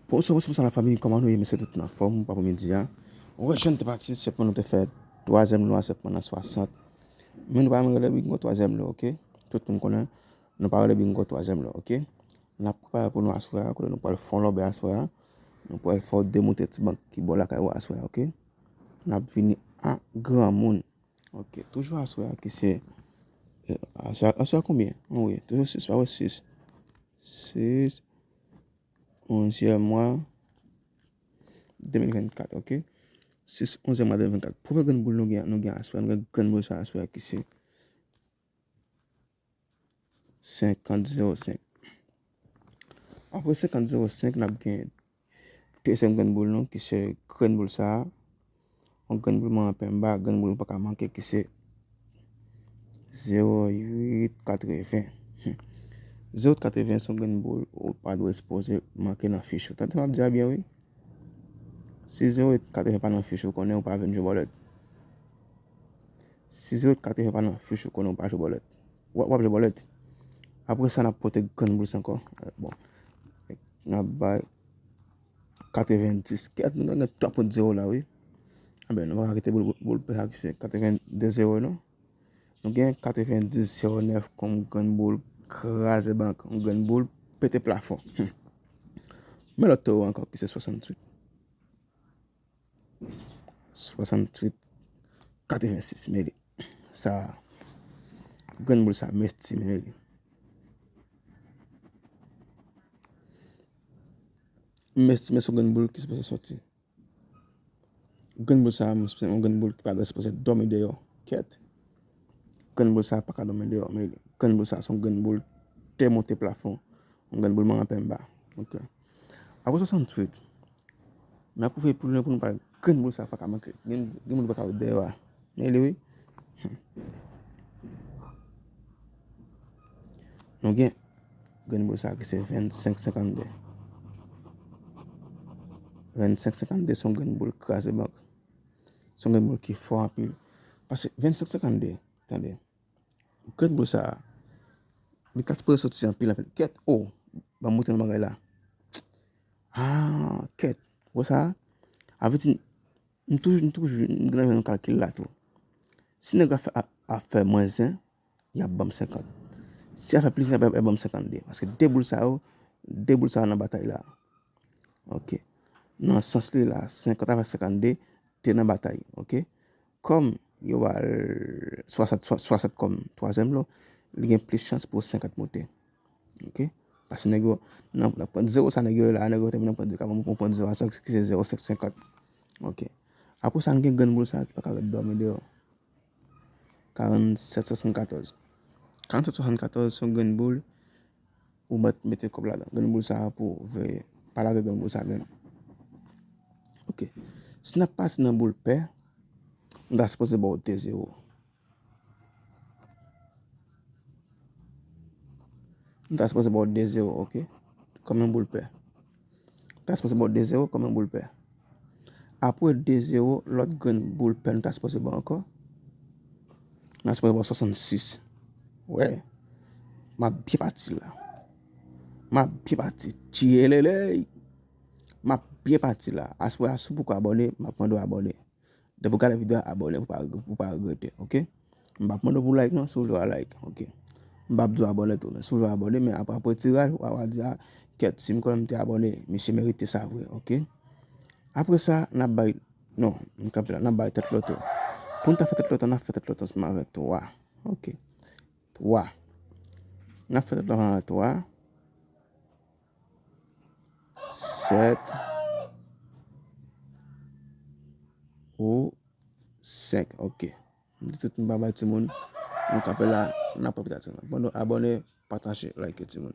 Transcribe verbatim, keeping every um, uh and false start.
Bonswa, bonswa, bonswa lafanmi, kòman nou ye? M swete tout moun anfòm pou aprèmidi a. Ou wè, jan n te pati, sètman nou te fè twazyèm lo a, sètman nan swasant. Men nou pa menm rele bingo twazyèm lo, oke? Tout moun konnen, nou pa rele bingo twazyèm lo, oke? N ap prepare pou nou aswè a, kote nou pral fè yon lòbèy aswè a. Nou pral fè w demoute ti bank ki bò lakay ou aswè a, oke? N ap vini a granmoun. Ok, toujou aswè a ki se, eh, aswè, aswè a konbyen? Ann wè, toujou sis, pa wè sis. Sis, onzyèm mwa, de mil vennkat, ok? Sis, onzyèm mwa de mil vennkat. Premye grenn boul nou gen, nou gen aswè, nou gen grenn boul sa aswè a ki se senkant zewo senk. Apre senkant zewo senk, n ap gen dezyèm grenn boul nou, ki se grenn boul sa a. Yon grenn boul manman penba, grenn boul ou pa ka manke, ki se zewo uit katreven. Hmm. Zewo uit katreven se yon grenn boul ou pa dwe sipoze manke nan fich ou. Tande sa m ap di a byen, wi. Si zewo uit katreven pa nan fich ou, konnen ou pa vin jwe bòlèt. Si zewo uit katreven pa nan fich ou, konnen ou pa jwe bòlèt. W ap, w ap jwe bòlèt. Apre sa, n ap pote grenn boul sa ankò. Bon. N ap bay katrevendis. Kèt, nou gen twa pwen zewo la, wi. Anben, nou pa ka kite boul, boul pè sa ki se katrevenn de zewo, non. Nou gen katrevendis zewo nèf kòm grenn boul kraze bank, yon grenn boul pete plafon. Hmm. Men lòt towo ankò ki se swasanntuit. Swasanntuit, katrevensis, men li. Sa, grenn boul sa, m estime, men li. M estime se yon grenn boul ki sipoze soti. Grenn boul sa, m estime se yon grenn boul ki pa dwe sipoze dòmi deyò. Kèt. Grenn boul sa pa ka dòmi deyò, men li. Grenn boul sa, se yon grenn boul tè monte plafon. Yon grenn boul manman penba. Ok. Apre swasanntuit, n ap ouvri pi lwen pou nou pale grenn boul sa pa ka manke. Gen, gen moun pa ka wè dèyè a. Men li wi. Hmm. Nou gen grenn boul sa ki se vennsenk senkannde. Vennsenk senkannde se yon grenn boul kraze bank. Se yon grenn boul ki fò anpil. Paske vennsenk senkannde, tande. Grenn boul sa a, li ta sipoze soti anpil, anpil. Kèt, o, ban m montre nou bagay la. Ah, kèt. Wè sa a? A vle di, m toujou, m toujou, m gen nan yon kalkil la tou. Si nèg la fè, a, a fè mwens en, y ap ban m senkant. Si a fè plis en, y ap, y ap ban m senkannde. Paske de boul sa yo, de boul sa yo nan batay la. Ok. Nan sans li la, senkant avèk senkannde te nan batay. Ok. Kòm yo ba l swasant, swa-, swasant kòm twazyèm lo, li gen plis chans pou senkant moute. Ok. Paske nèg yo, nan, nan pwent zewo sa nèg yo ye la, nèg yo te vin nan pwent zewo, ka ban m pran pwent zewo a, sa ki se zewo senk senkant. Ok. Apre sa, n gen grenn boul sa ki pa ka ret dòmi deyò. Karannsèt swasannkatòz. Karannsèt swasannkatòz se yon grenn boul ou mèt mete kòb ladan. Grenn boul sa a pou veye. Pa lage grenn boul sa a menm. Ok. Si n ap pase nan boul pè, nou ta sipoze ba w de zewo. Nou ta sipoze ba w de zewo, ok? Kòm yon boul pè. Nou ta sipoze ba w de zewo kòm yon boul pè. Apre de zewo, lòt grenn boul pè nou ta sipoze ba w ankò. Nou ta sipoze ba w swasannsis. Wè. M ap byen pati la. M ap byen pati. Tiyeleley! M ap byen pati la. Aswè a, si w poko abòne, m ap mande w abòne. Depi w gade videyo a, abòne pou w pa, pou w pa regrete, ok? M p ap mande w pou like non, si w vle w a like, ok? M p ap di w abòne tou, men si w vle w abòne, men apre, apre tiraj, w a, w a di, a, kèt, si m konnen m te abòne, misye merite sa vre, ok? Apre sa, n ap bay, non, m kanpe la, n ap bay tèt loto. Pou n ta fè tèt loto, n ap fè tèt loto ansanm avèk twa, ok? Twa. N ap fè tèt loto ansanm avèk twa. Sèt ou senk, ok. M di tout m pa bay timoun, nou kanpe la, n ap pwofite a timoun. Abòne, abòne, pataje, like timoun.